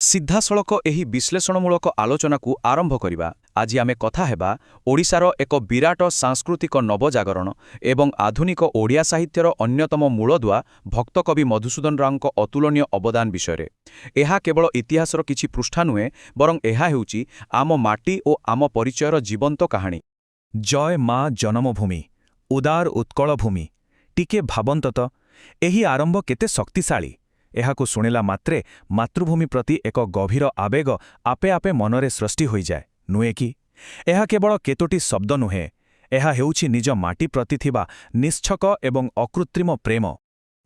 ସିଧାସଳଖ ଏହି ବିଶ୍ଳେଷଣମୂଳକ ଆଲୋଚନାକୁ ଆରମ୍ଭ କରିବା। ଆଜି ଆମେ କଥା ହେବା ଓଡ଼ିଶାର ଏକ ବିରାଟ ସାଂସ୍କୃତିକ ନବଜାଗରଣ ଏବଂ ଆଧୁନିକ ଓଡ଼ିଆ ସାହିତ୍ୟର ଅନ୍ୟତମ ମୂଳଦୁଆ ଭକ୍ତକବି ମଧୁସୂଦନ ରାଓଙ୍କ ଅତୁଳନୀୟ ଅବଦାନ ବିଷୟରେ। ଏହା କେବଳ ଇତିହାସର କିଛି ପୃଷ୍ଠା ନୁହେଁ, ବରଂ ଏହା ହେଉଛି ଆମ ମାଟି ଓ ଆମ ପରିଚୟର ଜୀବନ୍ତ କାହାଣୀ। ଜୟ ମା ଜନମଭୂମି, ଉଦାର ଉତ୍କଳ ଭୂମି। ଟିକେ ଭାବନ୍ତ ତ, ଏହି ଆରମ୍ଭ କେତେ ଶକ୍ତିଶାଳୀ! ଏହାକୁ ଶୁଣିଲା ମାତ୍ରେ ମାତୃଭୂମି ପ୍ରତି ଏକ ଗଭୀର ଆବେଗ ଆପେ ଆପେ ମନରେ ସୃଷ୍ଟି ହୋଇଯାଏ, ନୁହେଁ କି? ଏହା କେବଳ କେତୋଟି ଶବ୍ଦ ନୁହେଁ, ଏହା ହେଉଛି ନିଜ ମାଟି ପ୍ରତି ଥିବା ନିଶ୍ଛକ ଏବଂ ଅକୃତ୍ରିମ ପ୍ରେମ।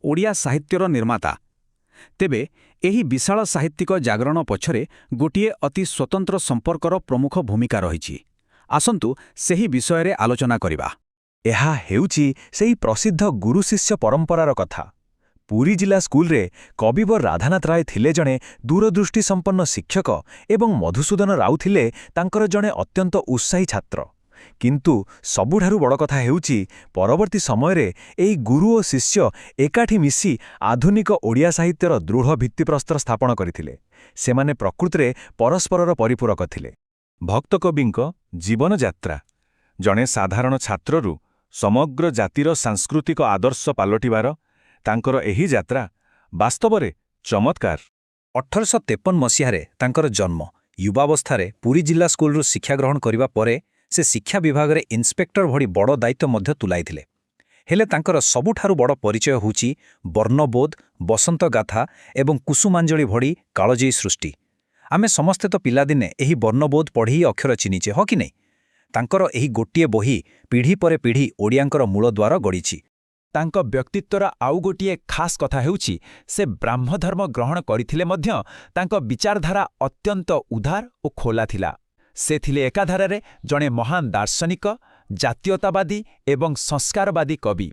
ଓଡ଼ିଆ ସାହିତ୍ୟର ନିର୍ମାତା। ତେବେ ଏହି ବିଶାଳ ସାହିତ୍ୟିକ ଜାଗରଣ ପଛରେ ଗୋଟିଏ ଅତି ସ୍ୱତନ୍ତ୍ର ସମ୍ପର୍କର ପ୍ରମୁଖ ଭୂମିକା ରହିଛି। ଆସନ୍ତୁ ସେହି ବିଷୟରେ ଆଲୋଚନା କରିବା। ଏହା ହେଉଛି ସେହି ପ୍ରସିଦ୍ଧ ଗୁରୁଶିଷ୍ୟ ପରମ୍ପରାର କଥା। ପୁରୀ ଜିଲ୍ଲା ସ୍କୁଲରେ କବିବର ରାଧାନାଥ ରାୟ ଥିଲେ ଜଣେ ଦୂରଦୃଷ୍ଟିସମ୍ପନ୍ନ ଶିକ୍ଷକ ଏବଂ ମଧୁସୂଦନ ରାଉ ଥିଲେ ତାଙ୍କର ଜଣେ ଅତ୍ୟନ୍ତ ଉତ୍ସାହୀ ଛାତ୍ର। କିନ୍ତୁ ସବୁଠାରୁ ବଡ଼ କଥା ହେଉଛି, ପରବର୍ତ୍ତୀ ସମୟରେ ଏହି ଗୁରୁ ଓ ଶିଷ୍ୟ ଏକାଠି ମିଶି ଆଧୁନିକ ଓଡ଼ିଆ ସାହିତ୍ୟର ଦୃଢ଼ ଭିତ୍ତିପ୍ରସ୍ତର ସ୍ଥାପନ କରିଥିଲେ। ସେମାନେ ପ୍ରକୃତରେ ପରସ୍ପରର ପରିପୂରକ ଥିଲେ। ଭକ୍ତକବିଙ୍କ ଜୀବନଯାତ୍ରା, ଜଣେ ସାଧାରଣ ଛାତ୍ରରୁ ସମଗ୍ର ଜାତିର ସାଂସ୍କୃତିକ ଆଦର୍ଶ ପାଲଟିବାର ତାଙ୍କର ଏହି ଯାତ୍ରା ବାସ୍ତବରେ ଚମତ୍କାର। 1853 ମସିହାରେ ତାଙ୍କର ଜନ୍ମ। ୟୁବାବସ୍ଥାରେ ପୁରୀ ଜିଲ୍ଲା ସ୍କୁଲରୁ ଶିକ୍ଷାଗ୍ରହଣ କରିବା ପରେ ସେ ଶିକ୍ଷା ବିଭାଗରେ ଇନ୍ସପେକ୍ଟର ଭଳି ବଡ଼ ଦାୟିତ୍ୱ ମଧ୍ୟ ତୁଲାଇଥିଲେ। ହେଲେ ତାଙ୍କର ସବୁଠାରୁ ବଡ଼ ପରିଚୟ ହେଉଛି ବର୍ଣ୍ଣବୋଧ, ବସନ୍ତ ଗାଥା ଏବଂ କୁସୁମାଞ୍ଜଳି ଭଳି କାଳଜୟୀ ସୃଷ୍ଟି। ଆମେ ସମସ୍ତେ ତ ପିଲାଦିନେ ଏହି ବର୍ଣ୍ଣବୋଧ ପଢ଼ି ଅକ୍ଷର ଚିହ୍ନିଛେ, ହଁ କି ନାହିଁ? ତାଙ୍କର ଏହି ଗୋଟିଏ ବହି ପିଢ଼ି ପରେ ପିଢ଼ି ଓଡ଼ିଆଙ୍କର ମୂଳଦ୍ୱାର ଗଢ଼ିଛି। ତାଙ୍କ ବ୍ୟକ୍ତିତ୍ୱର ଆଉ ଗୋଟିଏ ଖାସ୍ କଥା ହେଉଛି, ସେ ବ୍ରାହ୍ମଧର୍ମ ଗ୍ରହଣ କରିଥିଲେ ମଧ୍ୟ ତାଙ୍କ ବିଚାରଧାରା ଅତ୍ୟନ୍ତ ଉଦାର ଓ ଖୋଲା ଥିଲା। ସେ ଥିଲେ ଏକାଧାରାରେ ଜଣେ ମହାନ ଦାର୍ଶନିକ, ଜାତୀୟତାବାଦୀ ଏବଂ ସଂସ୍କାରବାଦୀ କବି।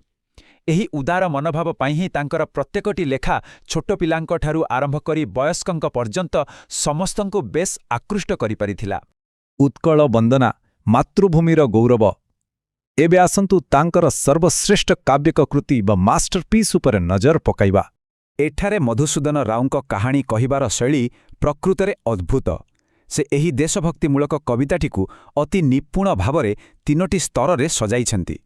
ଏହି ଉଦାର ମନୋଭାବ ପାଇଁ ହିଁ ତାଙ୍କର ପ୍ରତ୍ୟେକଟି ଲେଖା ଛୋଟ ପିଲାଙ୍କଠାରୁ ଆରମ୍ଭ କରି ବୟସ୍କଙ୍କ ପର୍ଯ୍ୟନ୍ତ ସମସ୍ତଙ୍କୁ ବେଶ୍ ଆକୃଷ୍ଟ କରିପାରିଥିଲା। ଉତ୍କଳ ବନ୍ଦନା, ମାତୃଭୂମିର ଗୌରବ। ଏବେ ଆସନ୍ତୁ ତାଙ୍କର ସର୍ବଶ୍ରେଷ୍ଠ କାବ୍ୟିକ କୃତି ବା ମାଷ୍ଟରପିସ୍ ଉପରେ ନଜର ପକାଇବା। ଏଠାରେ ମଧୁସୂଦନ ରାଓଙ୍କ କାହାଣୀ କହିବାର ଶୈଳୀ ପ୍ରକୃତରେ ଅଦ୍ଭୁତ। ସେ ଏହି ଦେଶଭକ୍ତିମୂଳକ କବିତାଟିକୁ ଅତି ନିପୁଣ ଭାବରେ ତିନୋଟି ସ୍ତରରେ ସଜାଇଛନ୍ତି।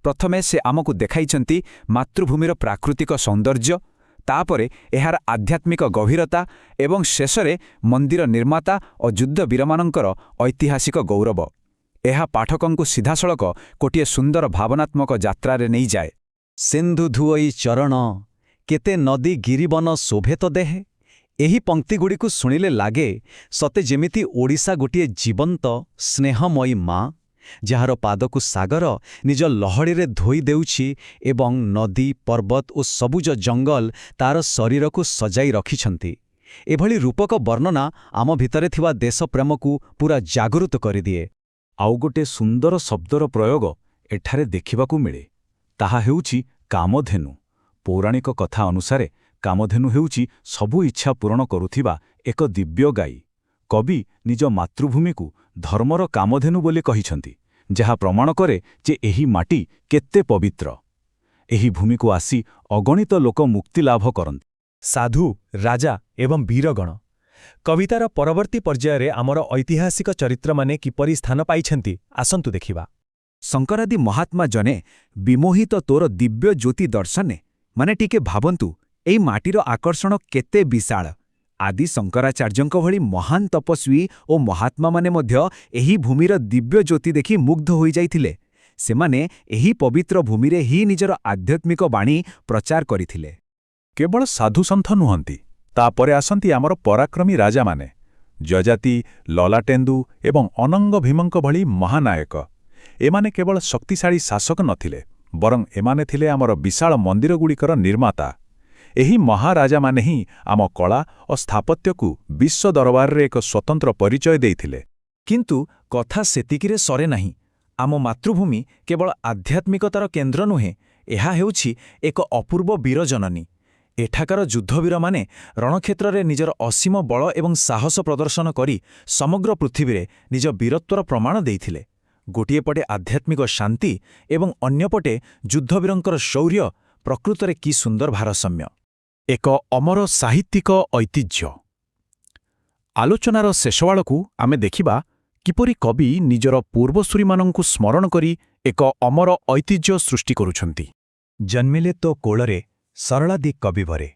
ପ୍ରଥମେ ସେ ଆମକୁ ଦେଖାଇଛନ୍ତି ମାତୃଭୂମିର ପ୍ରାକୃତିକ ସୌନ୍ଦର୍ଯ୍ୟ, ତାପରେ ଏହାର ଆଧ୍ୟାତ୍ମିକ ଗଭୀରତା ଏବଂ ଶେଷରେ ମନ୍ଦିର ନିର୍ମାତା ଓ ଯୁଦ୍ଧବୀରମାନଙ୍କର ଐତିହାସିକ ଗୌରବ। ଏହା ପାଠକଙ୍କୁ ସିଧାସଳଖ ଗୋଟିଏ ସୁନ୍ଦର ଭାବନାତ୍ମକ ଯାତ୍ରାରେ ନେଇଯାଏ। ସିନ୍ଧୁ ଧୁଅଇ ଚରଣ, କେତେ ନଦୀ ଗିରିବନ ଶୋଭେତ ଦେହେ। ଏହି ପଂକ୍ତିଗୁଡ଼ିକୁ ଶୁଣିଲେ ଲାଗେ ସତେ ଯେମିତି ଓଡ଼ିଶା ଗୋଟିଏ ଜୀବନ୍ତ ସ୍ନେହମୟୀ ମା, ଯାହାର ପାଦକୁ ସାଗର ନିଜ ଲହଡ଼ିରେ ଧୋଇ ଦେଉଛି ଏବଂ ନଦୀ, ପର୍ବତ ଓ ସବୁଜ ଜଙ୍ଗଲ ତାର ଶରୀରକୁ ସଜାଇ ରଖିଛନ୍ତି। ଏଭଳି ରୂପକ ବର୍ଣ୍ଣନା ଆମ ଭିତରେ ଥିବା ଦେଶପ୍ରେମକୁ ପୁରା ଜାଗୃତ କରିଦିଏ। ଆଉ ଗୋଟେ ସୁନ୍ଦର ଶବ୍ଦର ପ୍ରୟୋଗ ଏଠାରେ ଦେଖିବାକୁ ମିଳେ, ତାହା ହେଉଛି କାମଧେନୁ। ପୌରାଣିକ କଥା ଅନୁସାରେ କାମଧେନୁ ହେଉଛି ସବୁ ଇଚ୍ଛା ପୂରଣ କରୁଥିବା ଏକ ଦିବ୍ୟ ଗାଈ। କବି ନିଜ ମାତୃଭୂମିକୁ ଧର୍ମର କାମଧେନୁ ବୋଲି କହିଛନ୍ତି, ଯାହା ପ୍ରମାଣ କରେ ଯେ ଏହି ମାଟି କେତେ ପବିତ୍ର। ଏହି ଭୂମିକୁ ଆସି ଅଗଣିତ ଲୋକ ମୁକ୍ତି ଲାଭ କରନ୍ତି। ସାଧୁ, ରାଜା ଏବଂ ବୀରଗଣ। କବିତାର ପରବର୍ତ୍ତୀ ପର୍ଯ୍ୟାୟରେ ଆମର ଐତିହାସିକ ଚରିତ୍ରମାନେ କିପରି ସ୍ଥାନ ପାଇଛନ୍ତି, ଆସନ୍ତୁ ଦେଖିବା। ଶଙ୍କରାଦି ମହାତ୍ମା ଜନେ ବିମୋହିତ ତୋର ଦିବ୍ୟ ଜ୍ୟୋତି ଦର୍ଶନେ। ମାନେ ଟିକେ ଭାବନ୍ତୁ, ଏଇ ମାଟିର ଆକର୍ଷଣ କେତେ ବିଶାଳ! ଆଦି ଶଙ୍କରାଚାର୍ଯ୍ୟଙ୍କ ଭଳି ମହାନ ତପସ୍ୱୀ ଓ ମହାତ୍ମାମାନେ ମଧ୍ୟ ଏହି ଭୂମିର ଦିବ୍ୟ ଜ୍ୟୋତି ଦେଖି ମୁଗ୍ଧ ହୋଇଯାଇଥିଲେ। ସେମାନେ ଏହି ପବିତ୍ର ଭୂମିରେ ହିଁ ନିଜର ଆଧ୍ୟାତ୍ମିକ ବାଣୀ ପ୍ରଚାର କରିଥିଲେ। କେବଳ ସାଧୁସନ୍ଥ ନୁହନ୍ତି, ତାପରେ ଆସନ୍ତି ଆମର ପରାକ୍ରମୀ ରାଜାମାନେ, ଯଯାତି, ଲଲାଟେନ୍ଦୁ ଏବଂ ଅନଙ୍ଗ ଭୀମଙ୍କ ଭଳି ମହାନାୟକ। ଏମାନେ କେବଳ ଶକ୍ତିଶାଳୀ ଶାସକ ନଥିଲେ, ବରଂ ଏମାନେ ଥିଲେ ଆମର ବିଶାଳ ମନ୍ଦିରଗୁଡ଼ିକର ନିର୍ମାତା। ଏହି ମହାରାଜାମାନେ ହିଁ ଆମ କଳା ଓ ସ୍ଥାପତ୍ୟକୁ ବିଶ୍ୱ ଦରବାରରେ ଏକ ସ୍ୱତନ୍ତ୍ର ପରିଚୟ ଦେଇଥିଲେ। କିନ୍ତୁ କଥା ସେତିକିରେ ସରେ ନାହିଁ। ଆମ ମାତୃଭୂମି କେବଳ ଆଧ୍ୟାତ୍ମିକତାର କେନ୍ଦ୍ର ନୁହେଁ, ଏହା ହେଉଛି ଏକ ଅପୂର୍ବ ବୀରଜନନୀ। ଏଠାକାର ଯୁଦ୍ଧବୀରମାନେ ରଣକ୍ଷେତ୍ରରେ ନିଜର ଅସୀମ ବଳ ଏବଂ ସାହସ ପ୍ରଦର୍ଶନ କରି ସମଗ୍ର ପୃଥିବୀରେ ନିଜ ବୀରତ୍ୱର ପ୍ରମାଣ ଦେଇଥିଲେ। ଗୋଟିଏ ପଟେ ଆଧ୍ୟାତ୍ମିକ ଶାନ୍ତି ଏବଂ ଅନ୍ୟପଟେ ଯୁଦ୍ଧବୀରଙ୍କର ଶୌର୍ଯ୍ୟ, ପ୍ରକୃତରେ କି ସୁନ୍ଦର ଭାରସାମ୍ୟ! ଏକ ଅମର ସାହିତ୍ୟିକ ଐତିହ୍ୟ। ଆଲୋଚନାର ଶେଷବେଳକୁ ଆମେ ଦେଖିବା କିପରି କବି ନିଜର ପୂର୍ବସୂରୀମାନଙ୍କୁ ସ୍ମରଣ କରି ଏକ ଅମର ଐତିହ୍ୟ ସୃଷ୍ଟି କରୁଛନ୍ତି। ଜନ୍ମିଲେ ତୋ କୋଳରେ ସରଳା ଦି କବିବରେ।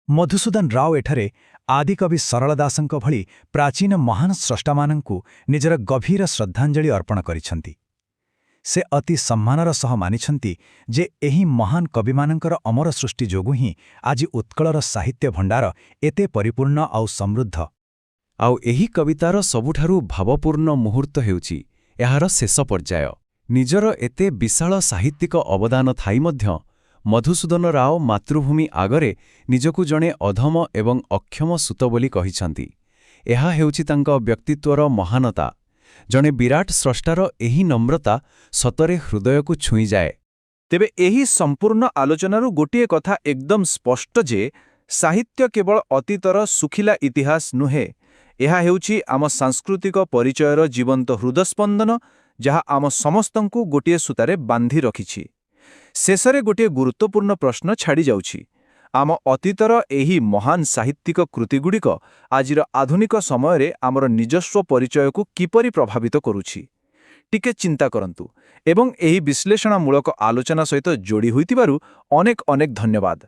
ମଧୁସୂଦନ ରାଓ ଏଠାରେ ଆଦିକବି ସରଳା ଦାସଙ୍କ ଭଳି ପ୍ରାଚୀନ ମହାନ ସ୍ରଷ୍ଟାମାନଙ୍କୁ ନିଜର ଗଭୀର ଶ୍ରଦ୍ଧାଞ୍ଜଳି ଅର୍ପଣ କରିଛନ୍ତି। ସେ ଅତି ସମ୍ମାନର ସହ ମାନିଛନ୍ତି ଯେ ଏହି ମହାନ କବିମାନଙ୍କର ଅମର ସୃଷ୍ଟି ଯୋଗୁଁ ହିଁ ଆଜି ଉତ୍କଳର ସାହିତ୍ୟ ଭଣ୍ଡାର ଏତେ ପରିପୂର୍ଣ୍ଣ ଆଉ ସମୃଦ୍ଧ। ଆଉ ଏହି କବିତାର ସବୁଠାରୁ ଭାବପୂର୍ଣ୍ଣ ମୁହୂର୍ତ୍ତ ହେଉଛି ଏହାର ଶେଷ ପର୍ଯ୍ୟାୟ। ନିଜର ଏତେ ବିଶାଳ ସାହିତ୍ୟିକ ଅବଦାନ ଥାଇ ମଧ୍ୟ ମଧୁସୂଦନ ରାଓ ମାତୃଭୂମି ଆଗରେ ନିଜକୁ ଜଣେ ଅଧମ ଏବଂ ଅକ୍ଷମ ସୁତ ବୋଲି କହିଛନ୍ତି। ଏହା ହେଉଛି ତାଙ୍କ ବ୍ୟକ୍ତିତ୍ୱର ମହାନତା। ଜଣେ ବିରାଟ ସ୍ରଷ୍ଟାର ଏହି ନମ୍ରତା ସତରେ ହୃଦୟକୁ ଛୁଇଁଯାଏ। ତେବେ ଏହି ସମ୍ପୂର୍ଣ୍ଣ ଆଲୋଚନାରୁ ଗୋଟିଏ କଥା ଏକଦମ ସ୍ପଷ୍ଟ ଯେ ସାହିତ୍ୟ କେବଳ ଅତୀତର ଶୁଖିଲା ଇତିହାସ ନୁହେଁ, ଏହା ହେଉଛି ଆମ ସାଂସ୍କୃତିକ ପରିଚୟର ଜୀବନ୍ତ ହୃଦସ୍ପନ୍ଦନ, ଯାହା ଆମ ସମସ୍ତଙ୍କୁ ଗୋଟିଏ ସୂତାରେ ବାନ୍ଧି ରଖିଛି। ଶେଷରେ ଗୋଟିଏ ଗୁରୁତ୍ୱପୂର୍ଣ୍ଣ ପ୍ରଶ୍ନ ଛାଡ଼ିଯାଉଛି। ଆମ ଅତୀତର ଏହି ମହାନ ସାହିତ୍ୟିକ କୃତିଗୁଡ଼ିକ ଆଜିର ଆଧୁନିକ ସମୟରେ ଆମର ନିଜସ୍ୱ ପରିଚୟକୁ କିପରି ପ୍ରଭାବିତ କରୁଛି? ଟିକେ ଚିନ୍ତା କରନ୍ତୁ ଏବଂ ଏହି ବିଶ୍ଳେଷଣାମୂଳକ ଆଲୋଚନା ସହିତ ଯୋଡ଼ି ହୋଇଥିବାରୁ ଅନେକ ଅନେକ ଧନ୍ୟବାଦ।